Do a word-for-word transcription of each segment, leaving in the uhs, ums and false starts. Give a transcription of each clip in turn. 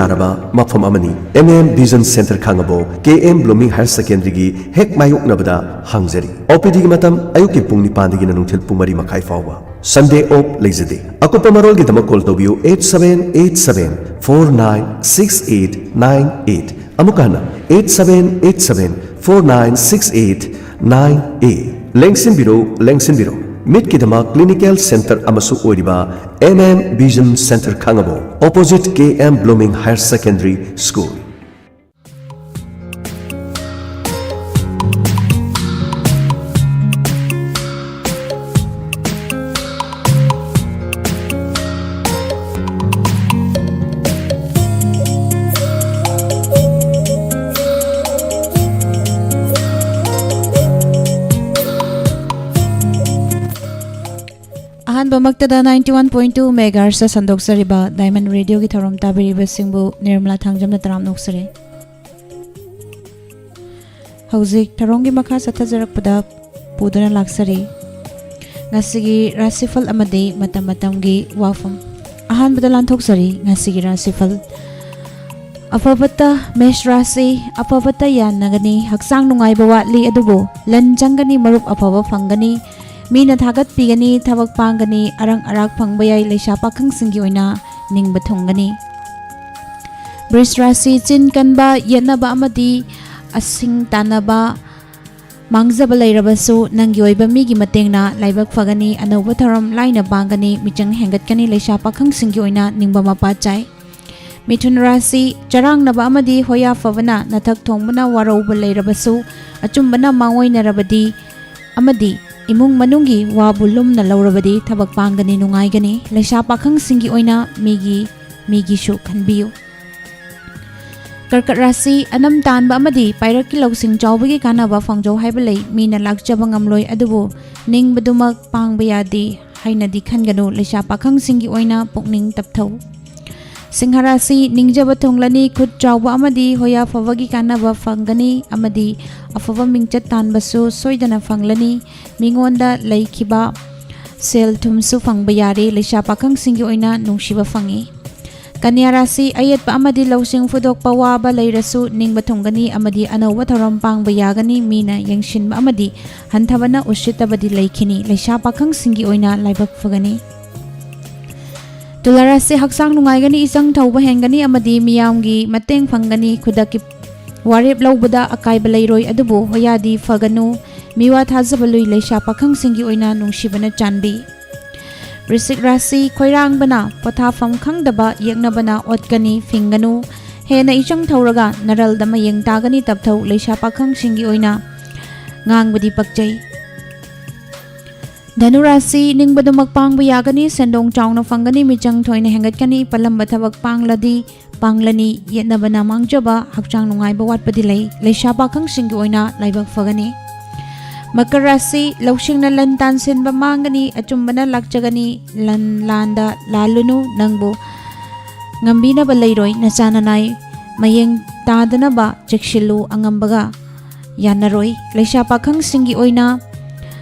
ꯌꯥꯔꯕ ꯃꯐꯝ ꯑꯃꯅꯤ꯫ M M Vision Center ꯈꯥꯉꯕꯣꯛ K M Blooming Higher Secondary ꯒꯤ ꯍꯦꯛ ꯃꯥꯌꯣꯛꯅꯕꯗ ꯍꯥꯡꯖꯔꯤ꯫ O P D ꯒꯤ ꯃꯇꯝ ꯑꯌꯨꯛꯀꯤ ꯄꯨꯡ ꯅꯤꯄꯥꯟꯗꯒꯤꯅ ꯅꯨꯡꯊꯤꯜ ꯄꯨꯡ ꯃꯔꯤ ꯃꯈꯥꯏ ꯐꯥꯎꯕ꯫ Sunday off ꯂꯩꯖꯗꯦ꯫ ꯑꯀꯨꯞꯄ ꯃꯔꯣꯜꯒꯤꯗꯃꯛ call ꯇꯧꯕꯤꯌꯨ eight seven eight seven four nine six eight nine eight꯫ ꯑꯃꯨꯛꯀ ꯍꯟꯅ eight seven eight seven four nine six eight nine eight꯫ ꯂꯦꯡꯁꯤꯟꯕꯤꯔꯣ, ꯂꯦꯡꯁꯤꯟꯕꯤꯔꯣ꯫ ꯃꯤꯠꯀꯤꯗꯃꯛ clinical center ꯑꯃꯁꯨ ꯑꯣꯏꯔꯤꯕ M M Vision Center ꯈꯥꯉꯕꯣꯛ, opposite K M Blooming Higher Secondary School꯫ ꯑꯍꯥꯟꯕꯃꯛꯇꯗ ninety one point two megahertz ꯁꯟꯗꯣꯛꯆꯔꯤꯕ Diamond Radio ꯒꯤ ꯊꯧꯔꯝ ꯇꯥꯕꯤꯔꯤꯕꯁꯤꯡꯕꯨ ꯅꯤꯔꯃꯂꯥ ꯊꯥꯡꯖꯝꯅ ꯇꯔꯥꯝꯅ ꯑꯣꯛꯆꯔꯤ꯫ ꯍꯧꯖꯤꯛ ꯊꯧꯔꯝꯒꯤ ꯃꯈꯥ ꯆꯠꯊꯖꯔꯛꯄꯗ ꯄꯨꯗꯨꯅ ꯂꯥꯛꯆꯔꯤ ꯉꯁꯤꯒꯤ ꯔꯥꯁꯤꯐꯜ ꯑꯃꯗꯤ ꯃꯇꯝ ꯃꯇꯝꯒꯤ ꯋꯥꯐꯝ꯫ ꯑꯍꯥꯟꯕꯗ ꯂꯥꯟꯊꯣꯛꯆꯔꯤ ꯉꯁꯤꯒꯤ ꯔꯥꯁꯤꯐꯜ꯫ ꯑꯐꯕꯇ ꯃꯦꯁ ꯔꯥꯁꯤ, ꯑꯐꯕꯇ ꯌꯥꯅꯒꯅꯤ, ꯍꯛꯆꯥꯡ ꯅꯨꯡꯉꯥꯏꯕ ꯋꯥꯠꯂꯤ, ꯑꯗꯨꯕꯨ ꯂꯟ ꯆꯪꯒꯅꯤ, ꯃꯔꯨꯞ ꯑꯐꯕ ꯐꯪꯒꯅꯤ, ꯃꯤꯅ ꯊꯥꯒꯠꯄꯤꯒꯅꯤ, ꯊꯕꯛ ꯄꯥꯡꯒꯅꯤ, ꯑꯔꯪ ꯑꯔꯥꯛ ꯐꯪꯕ ꯌꯥꯏ, ꯂꯩꯁꯥ ꯄꯥꯈꯪꯁꯤꯡꯒꯤ ꯑꯣꯏꯅ ꯅꯤꯡꯕ ꯊꯨꯡꯒꯅꯤ꯫ ꯕ꯭ꯔꯤꯖ ꯔꯥꯁꯤ, ꯆꯤꯟ ꯀꯟꯕ, ꯌꯦꯠꯅꯕ ꯑꯃꯗꯤ ꯑꯁꯤꯡ ꯇꯥꯟꯅꯕ, ꯃꯥꯡꯖꯕ ꯂꯩꯔꯕꯁꯨ ꯅꯪꯒꯤ ꯑꯣꯏꯕ ꯃꯤꯒꯤ ꯃꯇꯦꯡꯅ ꯂꯥꯏꯕꯛ ꯐꯒꯅꯤ, ꯑꯅꯧꯕ ꯊꯧꯔꯝ ꯂꯥꯏꯅ ꯄꯥꯡꯒꯅꯤ, ꯃꯤꯆꯪ ꯍꯦꯟꯒꯠꯀꯅꯤ, ꯂꯩꯁꯥ ꯄꯥꯈꯪꯁꯤꯡꯒꯤ ꯑꯣꯏꯅ ꯅꯤꯡꯕ ꯃꯄꯥ ꯆꯥꯏ꯫ ꯃꯤꯊꯨꯟ ꯔꯥꯁꯤ, ꯆꯔꯥꯡꯅꯕ ꯑꯃꯗꯤ ꯍꯣꯌꯥ ꯐꯕꯅ ꯅꯊꯛ ꯊꯣꯡꯕꯅ ꯋꯥꯔꯧꯕ ꯂꯩꯔꯕꯁꯨ ꯑꯆꯨꯝꯕꯅ ꯃꯥꯡꯑꯣꯏꯅꯔꯕꯗꯤ ꯑꯃꯗꯤ ꯏꯃꯨꯡ ꯃꯅꯨꯡꯒꯤ ꯋꯥꯕꯨ ꯂꯨꯝꯅ ꯂꯧꯔꯕꯗꯤ ꯊꯕꯛ ꯄꯥꯡꯒꯅꯤ, ꯅꯨꯡꯉꯥꯏꯒꯅꯤ꯫ ꯂꯩꯁꯥ ꯄꯥꯈꯪꯁꯤꯡꯒꯤ ꯑꯣꯏꯅ ꯃꯤꯒꯤ, ꯃꯤꯒꯤꯁꯨ ꯈꯟꯕꯤꯌꯨ꯫ ꯀꯔꯀꯠ ꯔꯥꯁꯤ, ꯑꯅꯝ ꯇꯥꯟꯕ ꯑꯃꯗꯤ ꯄꯥꯏꯔꯛꯀꯤ ꯂꯧꯁꯤꯡ ꯆꯥꯎꯕꯒꯤ ꯀꯥꯟꯅꯕ ꯐꯪꯖꯧ ꯍꯥꯏꯕ ꯂꯩ꯫ ꯃꯤꯅ ꯂꯥꯛꯆꯕ ꯉꯝꯂꯣꯏ, ꯑꯗꯨꯕꯨ ꯅꯤꯡꯕꯗꯨꯃꯛ ꯄꯥꯡꯕ ꯌꯥꯗꯦ ꯍꯥꯏꯅꯗꯤ ꯈꯟꯒꯅꯨ꯫ ꯂꯩꯁꯥ ꯄꯥꯈꯪꯁꯤꯡꯒꯤ ꯑꯣꯏꯅ ꯄꯨꯛꯅꯤꯡ ꯇꯞꯊꯧ꯫ ꯁꯤꯡꯍ ꯔꯥꯁꯤ, ꯅꯤꯡꯖꯕ ꯊꯨꯡꯂꯅꯤ, ꯈꯨꯠ ꯆꯥꯎꯕ ꯑꯃꯗꯤ ꯍꯣꯌꯥ ꯐꯕꯒꯤ ꯀꯥꯟꯅꯕ ꯐꯪꯒꯅꯤ ꯑꯃꯗꯤ ꯑꯐꯕ ꯃꯤꯡꯆꯠ ꯇꯥꯟꯕꯁꯨ ꯁꯣꯏꯗꯅ ꯐꯪꯂꯅꯤ꯫ ꯃꯤꯉꯣꯟꯗ ꯂꯩꯈꯤꯕ ꯁꯦꯜ ꯊꯨꯝꯁꯨ ꯐꯪꯕ ꯌꯥꯔꯦ꯫ ꯂꯩꯁꯥ ꯄꯥꯈꯪꯁꯤꯡꯒꯤ ꯑꯣꯏꯅ ꯅꯨꯡꯁꯤꯕ ꯐꯪꯉꯤ꯫ ꯀꯟꯌꯥ ꯔꯥꯁꯤ, ꯑꯌꯦꯠꯄ ꯑꯃꯗꯤ ꯂꯧꯁꯤꯡ ꯐꯨꯗꯣꯛꯄ ꯋꯥꯕ ꯂꯩꯔꯁꯨ ꯅꯤꯡꯕ ꯊꯨꯡꯒꯅꯤ ꯑꯃꯗꯤ ꯑꯅꯧꯕ ꯊꯧꯔꯝ ꯄꯥꯡꯕ ꯌꯥꯒꯅꯤ꯫ ꯃꯤꯅ ꯌꯦꯡꯁꯤꯟꯕ ꯑꯃꯗꯤ ꯍꯟꯊꯕꯅ ꯎꯁꯤꯠꯇꯕꯗꯤ ꯂꯩꯈꯤꯅꯤ꯫ ꯂꯩꯁꯥ ꯄꯥꯈꯪꯁꯤꯡꯒꯤ ꯑꯣꯏꯅ ꯂꯥꯏꯕꯛ ꯐꯒꯅꯤ꯫ ꯇꯨꯂꯥ ꯔꯥꯁꯤ, ꯍꯛꯆꯥꯡ ꯅꯨꯡꯉꯥꯏꯒꯅꯤ, ꯏꯆꯪ ꯊꯧꯕ ꯍꯦꯟꯒꯅꯤ ꯑꯃꯗꯤ ꯃꯤꯌꯥꯝꯒꯤ ꯃꯇꯦꯡ ꯐꯪꯒꯅꯤ꯫ ꯈꯨꯗꯛꯀꯤ ꯋꯥꯔꯦꯞ ꯂꯧꯕꯗ ꯑꯀꯥꯏꯕ ꯂꯩꯔꯣꯏ, ꯑꯗꯨꯕꯨ ꯍꯣꯌꯥꯗꯤ ꯐꯒꯅꯨ꯫ ꯃꯤꯋꯥ ꯊꯥꯖꯕ ꯂꯨꯏ꯫ ꯂꯩꯁꯥ ꯄꯥꯈꯪꯁꯤꯡꯒꯤ ꯑꯣꯏꯅ ꯅꯨꯡꯁꯤꯕꯅ ꯆꯥꯟꯕꯤ꯫ ꯋ꯭ꯔꯤꯁꯤꯛ ꯔꯥꯁꯤ, ꯈꯣꯏꯔꯥꯡꯕꯅ ꯄꯣꯊꯥꯐꯝ ꯈꯪꯗꯕ ꯌꯦꯛꯅꯕꯅ ꯑꯣꯠꯀꯅꯤ, ꯐꯤꯡꯒꯅꯨ꯫ ꯍꯦꯟꯅ ꯏꯆꯪ ꯊꯧꯔꯒ ꯅꯔꯜꯗ ꯃꯌꯦꯡ ꯇꯥꯒꯅꯤ꯫ ꯇꯞꯊꯧ꯫ ꯂꯩꯁꯥ ꯄꯥꯈꯪꯁꯤꯡꯒꯤ ꯑꯣꯏꯅ ꯉꯥꯡꯕꯗꯤ ꯄꯛꯆꯩ꯫ ꯙꯅꯨ ꯔꯥꯁꯤ, ꯅꯤꯡꯕꯗꯨꯃꯛ ꯄꯥꯡꯕ ꯌꯥꯒꯅꯤ, ꯁꯦꯟꯗꯣꯡ ꯆꯥꯎꯅ ꯐꯪꯒꯅꯤ, ꯃꯤꯆꯪ ꯊꯣꯏꯅ ꯍꯦꯟꯒꯠꯀꯅꯤ, ꯄꯜꯂꯝꯕ ꯊꯕꯛ ꯄꯥꯡꯂꯗꯤ ꯄꯥꯡꯂꯅꯤ, ꯌꯦꯠꯅꯕꯅ ꯃꯥꯡꯖꯕ, ꯍꯛꯆꯥꯡ ꯅꯨꯡꯉꯥꯏꯕ ꯋꯥꯠꯄꯗꯤ ꯂꯩ꯫ ꯂꯩꯁꯥ ꯄꯥꯈꯪꯁꯤꯡꯒꯤ ꯑꯣꯏꯅ ꯂꯥꯏꯕꯛ ꯐꯒꯅꯤ꯫ ꯃꯀꯔ ꯔꯥꯁꯤ, ꯂꯧꯁꯤꯡꯅ ꯂꯟ ꯇꯥꯟꯁꯤꯟꯕ ꯃꯥꯡꯒꯅꯤ, ꯑꯆꯨꯝꯕꯅ ꯂꯥꯛꯆꯒꯅꯤ, ꯂꯟ ꯂꯥꯟꯗ ꯂꯥꯜꯂꯨꯅꯨ, ꯅꯪꯕꯨ ꯉꯝꯕꯤꯅꯕ ꯂꯩꯔꯣꯏ, ꯅꯆꯥ ꯅꯅꯥꯏ ꯃꯌꯦꯡ ꯇꯥꯗꯅꯕ ꯆꯦꯛꯁꯤꯜꯂꯨ, ꯑꯉꯝꯕꯒ ꯌꯥꯅꯔꯣꯏ꯫ ꯂꯩꯁꯥ ꯄꯥꯈꯪꯁꯤꯡꯒꯤ ꯑꯣꯏꯅ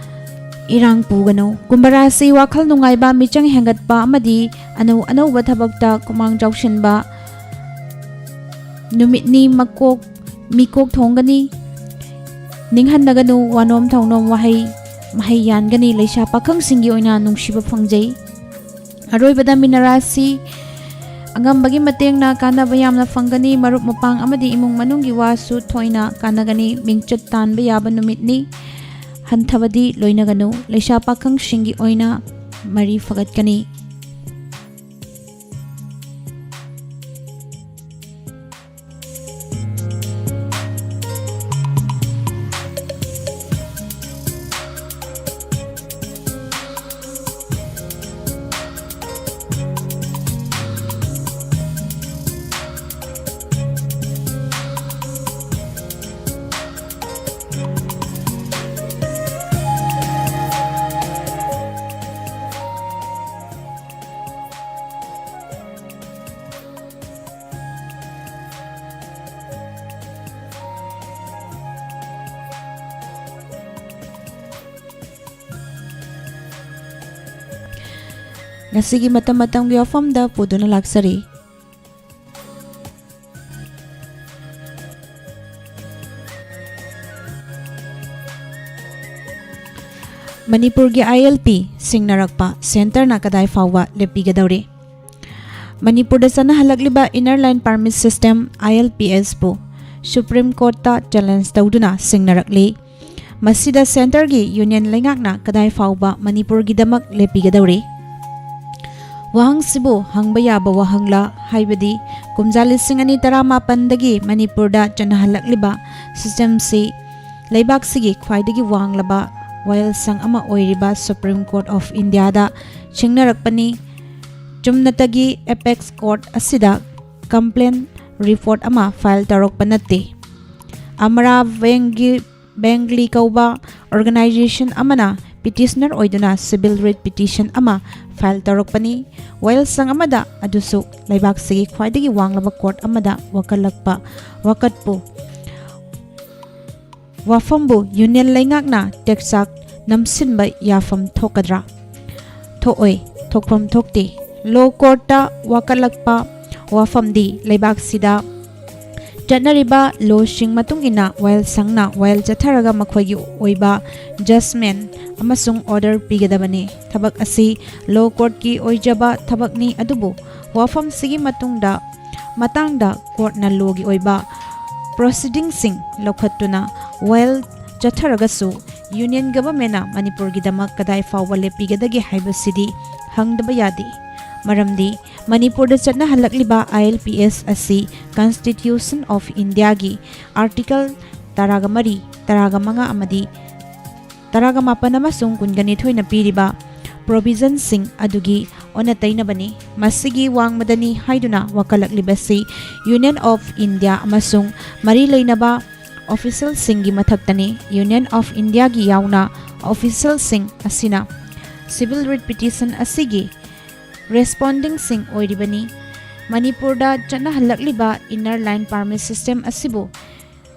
ꯏꯔꯥꯡ ꯄꯨꯒꯅꯨ꯫ ꯀꯨꯝꯚ ꯔꯥꯁꯤ, ꯋꯥꯈꯜ ꯅꯨꯡꯉꯥꯏꯕ, ꯃꯤꯆꯪ ꯍꯦꯟꯒꯠꯄ ꯑꯃꯗꯤ ꯑꯅꯧ ꯑꯅꯧꯕ ꯊꯕꯛꯇ ꯈꯨꯃꯥꯡ ꯆꯥꯎꯁꯤꯟꯕ ꯅꯨꯃꯤꯠꯅꯤ꯫ ꯃꯀꯣꯛ ꯃꯤꯀꯣꯛ ꯊꯣꯡꯒꯅꯤ, ꯅꯤꯡꯍꯟꯅꯒꯅꯨ, ꯋꯥꯅꯣꯝ ꯊꯧꯅꯣꯝ ꯋꯥꯍꯩ ꯃꯍꯩ ꯌꯥꯟꯒꯅꯤ꯫ ꯂꯩꯁꯥ ꯄꯥꯈꯪꯁꯤꯡꯒꯤ ꯑꯣꯏꯅ ꯅꯨꯡꯁꯤꯕ ꯐꯪꯖꯩ꯫ ꯑꯔꯣꯏꯕꯗ ꯃꯤꯅ ꯔꯥꯁꯤ, ꯑꯉꯝꯕꯒꯤ ꯃꯇꯦꯡꯅ ꯀꯥꯟꯅꯕ ꯌꯥꯝꯅ ꯐꯪꯒꯅꯤ꯫ ꯃꯔꯨꯞ ꯃꯄꯥꯡ ꯑꯃꯗꯤ ꯏꯃꯨꯡ ꯃꯅꯨꯡꯒꯤ ꯋꯥꯁꯨ ꯊꯣꯏꯅ ꯀꯥꯟꯅꯒꯅꯤ꯫ ꯃꯤꯡꯆꯠ ꯇꯥꯟꯕ ꯌꯥꯕ ꯅꯨꯃꯤꯠꯅꯤ꯫ ꯍꯟꯊꯕꯗꯤ ꯂꯣꯏꯅꯒꯅꯨ꯫ ꯂꯩꯁꯥ ꯄꯥꯈꯪꯁꯤꯡꯒꯤ ꯑꯣꯏꯅ ꯃꯔꯤ ꯐꯒꯠꯀꯅꯤ꯫ ꯉꯁꯤꯒꯤ ꯃꯇꯝ ꯃꯇꯝꯒꯤ ꯋꯥꯐꯝꯗ ꯄꯨꯗꯨꯅ ꯂꯥꯛꯆꯔꯤ꯫ ꯃꯅꯤꯄꯨꯔꯒꯤ ILP ꯁꯤꯡꯅꯔꯛꯄ ꯁꯦꯟꯇꯔꯅ ꯀꯗꯥꯏ ꯐꯥꯎꯕ ꯂꯦꯞꯄꯤꯒꯗꯧꯔꯤ? ꯃꯅꯤꯄꯨꯔꯗ ꯆꯠꯅꯍꯜꯂꯛꯂꯤꯕ Inner Line Permit System, ILPS, ꯄꯨ ꯁꯨꯄ꯭ꯔꯤꯝ ꯀꯣꯔꯠꯇ ꯆꯦꯂꯦꯟꯖ ꯇꯧꯗꯨꯅ ꯁꯤꯡꯅꯔꯛꯂꯤ꯫ ꯃꯁꯤꯗ ꯁꯦꯟꯇꯔꯒꯤ ꯌꯨꯅꯤꯌꯟ ꯂꯩꯉꯥꯛꯅ ꯀꯗꯥꯏ ꯐꯥꯎꯕ ꯃꯅꯤꯄꯨꯔꯒꯤꯗꯃꯛ ꯂꯦꯞꯄꯤꯒꯗꯧꯔꯤ? ꯋꯥꯍꯪꯁꯤꯕꯨ ꯍꯪꯕ ꯌꯥꯕ ꯋꯥꯍꯪꯂ? ꯍꯥꯏꯕꯗꯤ, ꯀꯨꯝꯖꯥ ꯂꯤꯁꯤꯡ ꯑꯅꯤ ꯇꯔꯥꯃꯥꯄꯟꯗꯒꯤ ꯃꯅꯤꯄꯨꯔꯗ ꯆꯠꯅꯍꯜꯂꯛꯂꯤꯕ ꯁꯤꯁꯇꯦꯝꯁꯤ ꯂꯩꯕꯥꯛꯁꯤꯒꯤ ꯈ꯭ꯋꯥꯏꯗꯒꯤ ꯋꯥꯡꯂꯕ ꯋꯥꯌꯦꯜꯁꯪ ꯑꯃ ꯑꯣꯏꯔꯤꯕ Supreme Court of Indiaꯗ ꯁꯤꯡꯅꯔꯛꯄꯅꯤ꯫ ꯆꯨꯝꯅꯇꯒꯤ ꯑꯦꯄꯦꯛꯁ ꯀꯣꯔꯠ ꯑꯁꯤꯗ ꯀꯝꯄ꯭ꯂꯦꯟ ꯔꯤꯄꯣꯔꯠ ꯑꯃ ꯐꯥꯏꯜ ꯇꯧꯔꯛꯄ ꯅꯠꯇꯦ꯫ ꯑꯃꯔꯥ ꯕꯦꯡꯒꯤ, ꯕꯦꯡꯒ꯭ꯂꯤ ꯀꯧꯕ ꯑꯣꯔꯒꯅꯥꯏꯖꯦꯁꯟ ꯑꯃꯅ ꯄꯤꯇꯤꯁꯅꯔ ꯑꯣꯏꯗꯨꯅ ꯁꯤꯚꯤꯜ ꯔꯤꯠ ꯄꯤꯇꯤꯁꯟ ꯑꯃ ꯐꯥꯏꯜ ꯇꯧꯔꯛꯄꯅꯤ꯫ ꯋꯥꯌꯦꯜꯁꯪ ꯑꯃꯗ, ꯑꯗꯨꯁꯨ ꯂꯩꯕꯥꯛꯁꯤꯒꯤ ꯈ꯭ꯋꯥꯏꯗꯒꯤ ꯋꯥꯡꯂꯕ ꯀꯣꯔꯠ ꯑꯃꯗ ꯋꯥꯀꯠꯂꯛꯄ ꯋꯥꯀꯠꯄꯨ, ꯋꯥꯐꯝꯕꯨ ꯌꯨꯅꯤꯌꯟ ꯂꯩꯉꯥꯛꯅ ꯇꯦꯛꯆꯥꯛ ꯅꯝꯁꯤꯟꯕ ꯌꯥꯐꯝ ꯊꯣꯛꯀꯗ꯭ꯔꯥ? ꯊꯣꯛꯑꯣꯏ, ꯊꯣꯛꯐꯝ ꯊꯣꯛꯇꯦ꯫ ꯂꯣ ꯀꯣꯔꯠꯇ ꯋꯥꯀꯠꯂꯛꯄ ꯋꯥꯐꯝꯗꯤ ꯂꯩꯕꯥꯛꯁꯤꯗ ꯆꯠꯅꯔꯤꯕ ꯂꯣꯁꯤꯡ ꯃꯇꯨꯡ ꯏꯟꯅ ꯋꯥꯌꯦꯜꯁꯪꯅ ꯋꯥꯌꯦꯜ ꯆꯠꯊꯔꯒ ꯃꯈꯣꯏꯒꯤ ꯑꯣꯏꯕ ꯖꯖꯃꯦꯟ ꯑꯃꯁꯨꯡ ꯑꯣꯔꯗꯔ ꯄꯤꯒꯗꯕꯅꯤ꯫ ꯊꯕꯛ ꯑꯁꯤ ꯂꯣ ꯀꯣꯔꯠꯀꯤ ꯑꯣꯏꯖꯕ ꯊꯕꯛꯅꯤ, ꯑꯗꯨꯕꯨ ꯋꯥꯐꯝꯁꯤꯒꯤ ꯃꯇꯨꯡꯗ, ꯃꯇꯥꯡꯗ ꯀꯣꯔꯠꯅ ꯂꯣꯒꯤ ꯑꯣꯏꯕ ꯄ꯭ꯔꯣꯁꯤꯗꯤꯡꯁꯤꯡ ꯂꯧꯈꯠꯇꯨꯅ ꯋꯥꯌꯦꯜ ꯆꯠꯊꯔꯒꯁꯨ ꯌꯨꯅꯤꯌꯟ ꯒꯚꯔꯟꯃꯦꯟꯅ ꯃꯅꯤꯄꯨꯔꯒꯤꯗꯃꯛ ꯀꯗꯥꯏ ꯐꯥꯎꯕ ꯂꯦꯞꯄꯤꯒꯗꯒꯦ ꯍꯥꯏꯕꯁꯤꯗꯤ ꯍꯪꯗꯕ ꯌꯥꯗꯦ꯫ ꯃꯔꯝꯗꯤ ꯃꯅꯤꯄꯨꯔꯗ ꯆꯠꯅꯍꯜꯂꯛꯂꯤꯕ ILPS ꯑꯁꯤ Constitution of Indiaꯒꯤ ꯑꯥꯔꯇꯤꯀꯜ ꯇꯔꯥꯒ ꯃꯔꯤ, ꯇꯔꯥꯒ ꯃꯉꯥ ꯑꯃꯗꯤ ꯇꯔꯥꯒ ꯃꯥꯄꯟ ꯑꯃꯁꯨꯡ ꯀꯨꯟꯒ ꯅꯤꯊꯣꯏꯅ ꯄꯤꯔꯤꯕ ꯄ꯭ꯔꯣꯚꯤꯖꯟꯁꯤꯡ ꯑꯗꯨꯒꯤ ꯑꯣꯟꯅ ꯇꯩꯅꯕꯅꯤ꯫ ꯃꯁꯤꯒꯤ ꯋꯥꯡꯃꯗꯅꯤ ꯍꯥꯏꯗꯨꯅ ꯋꯥꯀꯠꯂꯛꯂꯤꯕꯁꯤ Union of India ꯑꯃꯁꯨꯡ ꯃꯔꯤ ꯂꯩꯅꯕ ꯑꯣꯐꯤꯁꯦꯜꯁꯤꯡꯒꯤ ꯃꯊꯛꯇꯅꯤ꯫ Union of Indiaꯒꯤ ꯌꯥꯎꯅ ꯑꯣꯐꯤꯁꯦꯜꯁꯤꯡ ꯑꯁꯤꯅ ꯁꯤꯚꯤꯜ ꯔꯤꯠ ꯄꯤꯇꯤꯁꯟ ꯑꯁꯤꯒꯤ ꯔꯦꯁꯄꯣꯟꯗꯤꯡꯁꯤꯡ ꯑꯣꯏꯔꯤꯕꯅꯤ꯫ ꯃꯅꯤꯄꯨꯔꯗ ꯆꯠꯅꯍꯜꯂꯛꯂꯤꯕ Inner Line Permit System ꯑꯁꯤꯕꯨ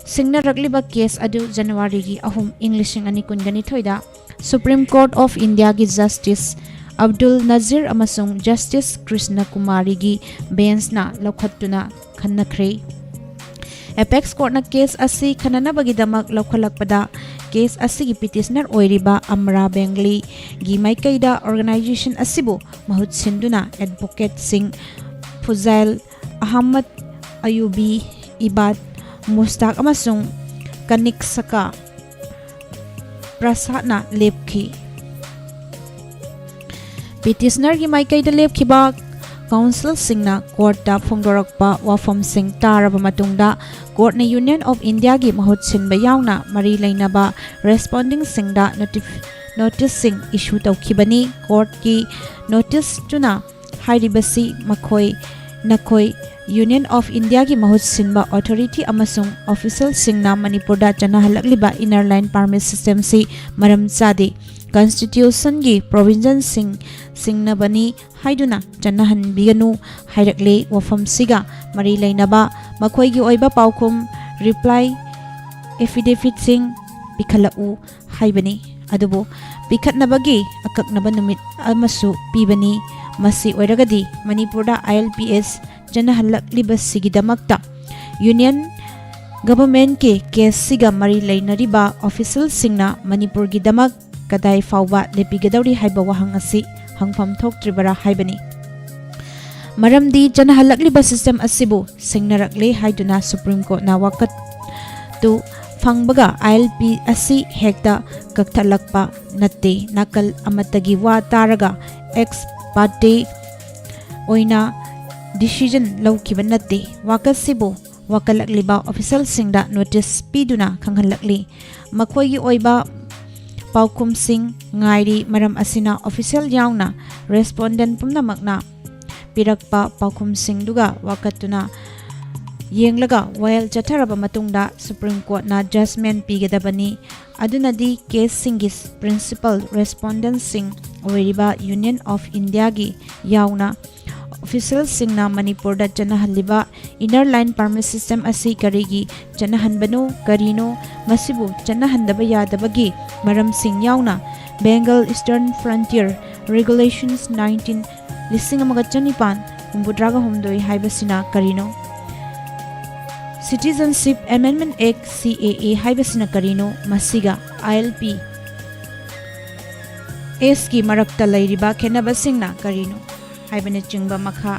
ꯁꯤꯡꯅꯔꯛꯂꯤꯕ ꯀꯦꯁ ꯑꯗꯨ ꯖꯅꯋꯥꯔꯤꯒꯤ ꯑꯍꯨꯝ, ꯏꯪ ꯂꯤꯁꯤꯡ ꯑꯅꯤ ꯀꯨꯟꯒ ꯅꯤꯊꯣꯏꯗ Supreme Court of Indiaꯒꯤ ꯖꯁꯇꯤꯁ ꯑꯕꯗꯨꯜ ꯅꯖꯤꯔ ꯑꯃꯁꯨꯡ ꯖꯁꯇꯤꯁ ꯀ꯭ꯔꯤꯁꯅ ꯀꯨꯃꯥꯔꯤꯒꯤ ꯕꯦꯟꯁꯅ ꯂꯧꯈꯠꯇꯨꯅ ꯈꯟꯅꯈ꯭ꯔꯦ꯫ ꯑꯦꯄꯦꯛꯁ ꯀꯣꯔꯠꯅ ꯀꯦꯁ ꯑꯁꯤ ꯈꯟꯅꯅꯕꯒꯤꯗꯃꯛ ꯂꯧꯈꯠꯂꯛꯄꯗ, ꯀꯦꯁ ꯑꯁꯤꯒꯤ ꯄꯤꯇꯤꯁꯅꯔ ꯑꯣꯏꯔꯤꯕ ꯑꯃꯔꯥ ꯕꯦꯡꯒꯂꯤꯒꯤ ꯃꯥꯏꯀꯩꯗ ꯑꯣꯔꯒꯅꯥꯏꯖꯦꯁꯟ ꯑꯁꯤꯕꯨ ꯃꯍꯨꯠ ꯁꯤꯟꯗꯨꯅ ꯑꯦꯗꯚꯣꯀꯦꯠꯁꯤꯡ ꯐꯨꯖꯥꯏꯜ ꯑꯍꯃꯗ ꯑꯌꯨꯕꯤ, ꯏꯕꯥꯗ ꯃꯨꯁꯇꯥꯛ ꯑꯃꯁꯨꯡ ꯀꯅꯤꯛꯁꯀꯥ ꯄ꯭ꯔꯁꯥꯗꯅ ꯂꯦꯞꯈꯤ꯫ ꯄꯤꯇꯤꯁꯅꯔꯒꯤ ꯃꯥꯏꯀꯩꯗ ꯂꯦꯞꯈꯤꯕ ꯀꯥꯎꯟꯁꯤꯜꯁꯤꯡꯅ ꯀꯣꯔꯠꯇ ꯐꯣꯡꯗꯣꯔꯛꯄ ꯋꯥꯐꯝꯁꯤꯡ ꯇꯥꯔꯕ ꯃꯇꯨꯡꯗ, ꯀꯣꯔꯠꯅ ꯌꯨꯅꯤꯌꯟ ꯑꯣꯐ ꯏꯟꯗꯤꯌꯥꯒꯤ ꯃꯍꯨꯠ ꯁꯤꯟꯕ ꯌꯥꯎꯅ ꯃꯔꯤ ꯂꯩꯅꯕ ꯔꯦꯁꯄꯣꯟꯗꯤꯡꯁꯤꯡꯗ ꯅꯣꯇꯤꯐ-, ꯅꯣꯇꯤꯁꯁꯤꯡ ꯏꯁꯨ ꯇꯧꯈꯤꯕꯅꯤ꯫ ꯀꯣꯔꯠꯀꯤ ꯅꯣꯇꯤꯁꯇꯨꯅ ꯍꯥꯏꯔꯤꯕꯁꯤ ꯃꯈꯣꯏ, ꯅꯈꯣꯏ ꯌꯨꯅꯤꯌꯟ ꯑꯣꯐ ꯏꯟꯗꯤꯌꯥꯒꯤ ꯃꯍꯨꯠ ꯁꯤꯟꯕ ꯑꯣꯊꯣꯔꯤꯇꯤ ꯑꯃꯁꯨꯡ ꯑꯣꯐꯤꯁꯦꯜꯁꯤꯡꯅ ꯃꯅꯤꯄꯨꯔꯗ ꯆꯠꯅꯍꯜꯂꯛꯂꯤꯕ ꯏꯅꯔ ꯂꯥꯏꯟ ꯄꯥꯔꯃꯤꯠ ꯁꯤꯁꯇꯦꯝꯁꯤ ꯃꯔꯝ ꯆꯥꯗꯦ, ꯀꯟꯁꯇꯤꯇ꯭ꯌꯨꯁꯟꯒꯤ ꯄ꯭ꯔꯣꯚꯤꯖꯟꯁꯤꯡ ꯁꯤꯡꯅꯕꯅꯤ ꯍꯥꯏꯗꯨꯅ ꯆꯠꯅꯍꯟꯕꯤꯒꯅꯨ ꯍꯥꯏꯔꯛꯂꯦ꯫ ꯋꯥꯐꯝꯁꯤꯒ ꯃꯔꯤ ꯂꯩꯅꯕ ꯃꯈꯣꯏꯒꯤ ꯑꯣꯏꯕ ꯄꯥꯎꯈꯨꯝ, ꯔꯤꯄ꯭ꯂꯥꯏ ꯑꯦꯐꯤꯗꯦꯚꯤꯠꯁꯤꯡ ꯄꯤꯈꯠꯂꯛꯎ ꯍꯥꯏꯕꯅꯤ꯫ ꯑꯗꯨꯕꯨ ꯄꯤꯈꯠꯅꯕꯒꯤ ꯑꯀꯛꯅꯕ ꯅꯨꯃꯤꯠ ꯑꯃꯁꯨ ꯄꯤꯕꯅꯤ꯫ ꯃꯁꯤ ꯑꯣꯏꯔꯒꯗꯤ ꯃꯅꯤꯄꯨꯔꯗ ꯑꯥꯏ ꯑꯦꯜ ꯄꯤ ꯑꯦꯁ ꯆꯠꯅꯍꯜꯂꯛꯂꯤꯕꯁꯤꯒꯤꯗꯃꯛꯇ ꯌꯨꯅꯤꯌꯟ ꯒꯚꯔꯟꯃꯦꯟꯠꯀꯤ ꯀꯦꯁꯁꯤꯒ ꯃꯔꯤ ꯂꯩꯅꯔꯤꯕ ꯑꯣꯐꯤꯁꯦꯜꯁꯤꯡꯅ ꯃꯅꯤꯄꯨꯔꯒꯤꯗꯃꯛ ꯀꯗꯥꯏ ꯐꯥꯎꯕ ꯂꯦꯞꯄꯤꯒꯗꯧꯔꯤ ꯍꯥꯏꯕ ꯋꯥꯍꯪ ꯑꯁꯤ ꯍꯪꯐꯝ ꯊꯣꯛꯇ꯭ꯔꯤꯕꯔꯥ ꯍꯥꯏꯕꯅꯤ꯫ ꯃꯔꯝꯗꯤ ꯆꯠꯅꯍꯜꯂꯛꯂꯤꯕ ꯁꯤꯁꯇꯦꯝ ꯑꯁꯤꯕꯨ ꯁꯤꯡꯅꯔꯛꯂꯦ ꯍꯥꯏꯗꯨꯅ ꯁꯨꯄ꯭ꯔꯤꯝ ꯀꯣꯔꯠꯅ ꯋꯥꯀꯠꯇꯨ ꯐꯪꯕꯒ ꯑꯥꯏ ꯑꯦꯜ ꯄꯤ ꯑꯁꯤ ꯍꯦꯛꯇ ꯀꯛꯊꯠꯂꯛꯄ ꯅꯠꯇꯦ꯫ ꯅꯥꯀꯜ ꯑꯃꯠꯇꯒꯤ ꯋꯥ ꯇꯥꯔꯒ ꯑꯦꯛꯁ ꯄꯥꯔꯇꯦ ꯑꯣꯏꯅ ꯗꯤꯁꯤꯖꯟ ꯂꯧꯈꯤꯕ ꯅꯠꯇꯦ꯫ ꯋꯥꯀꯠꯁꯤꯕꯨ ꯋꯥꯀꯠꯂꯛꯂꯤꯕ ꯑꯣꯐꯤꯁꯦꯜꯁꯤꯡꯗ ꯅꯣꯇꯤꯁ ꯄꯤꯗꯨꯅ ꯈꯪꯍꯜꯂꯛꯂꯤ꯫ ꯃꯈꯣꯏꯒꯤ ꯑꯣꯏꯕ ꯄꯥꯎꯈꯨꯝꯁꯤꯡ ꯉꯥꯏꯔꯤ꯫ ꯃꯔꯝ ꯑꯁꯤꯅ ꯑꯣꯐꯤꯁꯦꯜ ꯌꯥꯎꯅ ꯔꯦꯁꯄꯣꯟꯗꯦꯟꯠ ꯄꯨꯝꯅꯃꯛꯅ ꯄꯤꯔꯛꯄ ꯄꯥꯎꯈꯨꯝꯁꯤꯡꯗꯨꯒ ꯋꯥꯀꯠꯇꯨꯅ ꯌꯦꯡꯂꯒ ꯋꯥꯌꯦꯜ ꯆꯠꯊꯔꯕ ꯃꯇꯨꯡꯗ ꯁꯨꯄ꯭ꯔꯤꯝ ꯀꯣꯔꯠꯅ ꯖꯖꯃꯦꯟꯠ ꯄꯤꯒꯗꯕꯅꯤ꯫ ꯑꯗꯨꯅꯗꯤ ꯀꯦꯁꯁꯤꯡꯒꯤ ꯄ꯭ꯔꯤꯟꯁꯤꯄꯥꯜ ꯔꯦꯁꯄꯣꯟꯗꯦꯟꯠꯁꯤꯡ ꯑꯣꯏꯔꯤꯕ ꯌꯨꯅꯤꯌꯟ ꯑꯣꯐ ꯏꯟꯗꯤꯌꯥꯒꯤ ꯌꯥꯎꯅ ꯑꯣꯐꯤꯁꯦꯜꯁꯤꯡꯅ ꯃꯅꯤꯄꯨꯔꯗ ꯆꯠꯅꯍꯜꯂꯤꯕ ꯏꯅꯔ ꯂꯥꯏꯟ ꯄꯥꯔꯃꯤꯠ ꯁꯤꯁꯇꯦꯝ ꯑꯁꯤ ꯀꯔꯤꯒꯤ ꯆꯠꯅꯍꯟꯕꯅꯣ, ꯀꯔꯤꯅꯣ, ꯃꯁꯤꯕꯨ ꯆꯠꯅꯍꯟꯗꯕ ꯌꯥꯗꯕꯒꯤ ꯃꯔꯝꯁꯤꯡ ꯌꯥꯎꯅ ꯕꯦꯡꯒꯜ ꯏꯁꯇꯔꯟ ꯐ꯭ꯔꯟꯇꯤꯌꯔ ꯔꯦꯒꯨꯂꯦꯁꯟꯁ ꯅꯥꯏꯟꯇꯤꯟ, ꯂꯤꯁꯤꯡ ꯑꯃꯒ ꯆꯅꯤꯄꯥꯟ ꯍꯨꯝꯐꯨꯇꯔꯥꯒ ꯍꯨꯝꯗꯣꯏ ꯍꯥꯏꯕꯁꯤꯅ ꯀꯔꯤꯅꯣ? Citizenship Amendment Act, C A A, ꯍꯥꯏꯕꯁꯤꯅ ꯀꯔꯤꯅꯣ? ꯃꯁꯤꯒ I L P S ꯀꯤ ꯃꯔꯛꯇ ꯂꯩꯔꯤꯕ ꯈꯦꯠꯅꯕꯁꯤꯡꯅ ꯀꯔꯤꯅꯣ? ꯍꯥꯏꯕꯅꯆꯤꯡꯕ ꯃꯈꯥ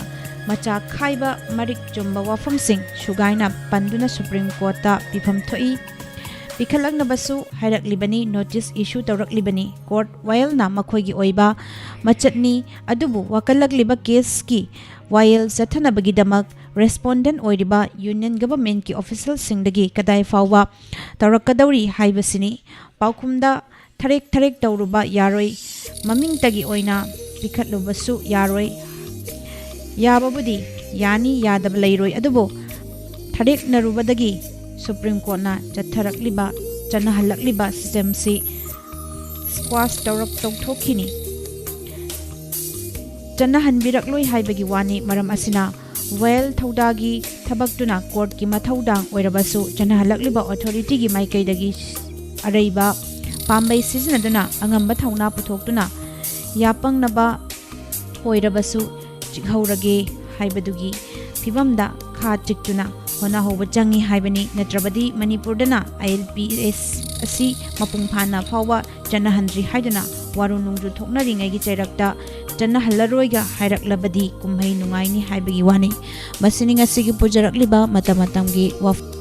ꯃꯆꯥ ꯈꯥꯏꯕ ꯃꯔꯤꯛ ꯆꯨꯝꯕ ꯋꯥꯐꯝꯁꯤꯡ ꯁꯨꯒꯥꯏꯅ ꯄꯟꯗꯨꯅ Supreme Courtꯇ ꯄꯤꯐꯝ ꯊꯣꯛꯏ꯫ ꯄꯤꯈꯠꯂꯛꯅꯕꯁꯨ ꯍꯥꯏꯔꯛꯂꯤꯕꯅꯤ, notice issue ꯇꯧꯔꯛꯂꯤꯕꯅꯤ꯫ Court ꯋꯥꯌꯦꯜꯅ ꯃꯈꯣꯏꯒꯤ ꯑꯣꯏꯕ ꯃꯆꯠꯅꯤ, ꯑꯗꯨꯕꯨ ꯋꯥꯀꯠꯂꯛꯂꯤꯕ caseꯀꯤ ꯋꯥꯌꯦꯜ ꯆꯠꯊꯅꯕꯒꯤꯗꯃꯛ respondent ꯑꯣꯏꯔꯤꯕ Union Governmentꯀꯤ officialꯁꯤꯡꯗꯒꯤ ꯀꯗꯥꯏ ꯐꯥꯎꯕ ꯇꯧꯔꯛꯀꯗꯧꯔꯤ ꯍꯥꯏꯕꯁꯤꯅꯤ꯫ ꯄꯥꯎꯈꯨꯝꯗ ꯊꯔꯦꯛ ꯊꯔꯦꯛ ꯇꯧꯔꯨꯕ ꯌꯥꯔꯣꯏ, ꯃꯃꯤꯡꯇꯒꯤ ꯑꯣꯏꯅ ꯄꯤꯈꯠꯂꯨꯕꯁꯨ ꯌꯥꯔꯣꯏ꯫ ꯌꯥꯕꯕꯨꯗꯤ ꯌꯥꯅꯤ, ꯌꯥꯗꯕ ꯂꯩꯔꯣꯏ, ꯑꯗꯨꯕꯨ ꯊꯔꯦꯛꯅꯔꯨꯕꯗꯒꯤ Supreme Courtꯅ ꯆꯠꯊꯔꯛꯂꯤꯕ, ꯆꯠꯅꯍꯜꯂꯛꯂꯤꯕ systemꯁꯤ squash ꯇꯧꯔꯛ-, ꯇꯧꯊꯣꯛꯈꯤꯅꯤ꯫ ꯆꯠꯅꯍꯟꯕꯤꯔꯛꯂꯣꯏ ꯍꯥꯏꯕꯒꯤ ꯋꯥꯅꯤ꯫ ꯃꯔꯝ ꯑꯁꯤꯅ ꯋꯥꯌꯦꯜ ꯊꯧꯗꯥꯒꯤ ꯊꯕꯛꯇꯨꯅ courtꯀꯤ ꯃꯊꯧꯗꯥꯡ ꯑꯣꯏꯔꯕꯁꯨ, ꯆꯠꯅꯍꯜꯂꯛꯂꯤꯕ authorityꯒꯤ ꯃꯥꯏꯀꯩꯗꯒꯤ ꯑꯔꯩꯕ ꯄꯥꯝꯕꯩ ꯁꯤꯖꯤꯟꯅꯗꯨꯅ ꯑꯉꯝꯕ ꯊꯧꯅꯥ ꯄꯨꯊꯣꯛꯇꯨꯅ ꯌꯥꯄꯪꯅꯕ ꯑꯣꯏꯔꯕꯁꯨ ꯆꯤꯛꯍꯧꯔꯒꯦ ꯍꯥꯏꯕꯗꯨꯒꯤ ꯐꯤꯕꯝꯗ ꯈꯥ ꯆꯤꯛꯇꯨꯅ ꯍꯣꯠꯅꯍꯧꯕ ꯆꯪꯏ ꯍꯥꯏꯕꯅꯤ꯫ ꯅꯠꯇ꯭ꯔꯕꯗꯤ ꯃꯅꯤꯄꯨꯔꯗꯅ I L P S ꯑꯁꯤ ꯃꯄꯨꯡ ꯐꯥꯅ ꯐꯥꯎꯕ ꯆꯠꯅꯍꯟꯗ꯭ꯔꯤ ꯍꯥꯏꯗꯨꯅ ꯋꯥꯔꯨ ꯅꯨꯡꯖꯨ ꯊꯣꯛꯅꯔꯤꯉꯩꯒꯤ ꯆꯩꯔꯛꯇ ꯆꯠꯅꯍꯜꯂꯔꯣꯏꯒ ꯍꯥꯏꯔꯛꯂꯕꯗꯤ ꯀꯨꯝꯍꯩ ꯅꯨꯡꯉꯥꯏꯅꯤ ꯍꯥꯏꯕꯒꯤ ꯋꯥꯅꯤ꯫ ꯃꯁꯤꯅꯤ ꯉꯁꯤꯒꯤ ꯄꯨꯖꯔꯛꯂꯤꯕ ꯃꯇꯝ ꯃꯇꯝꯒꯤ ꯋꯥꯐꯝ꯫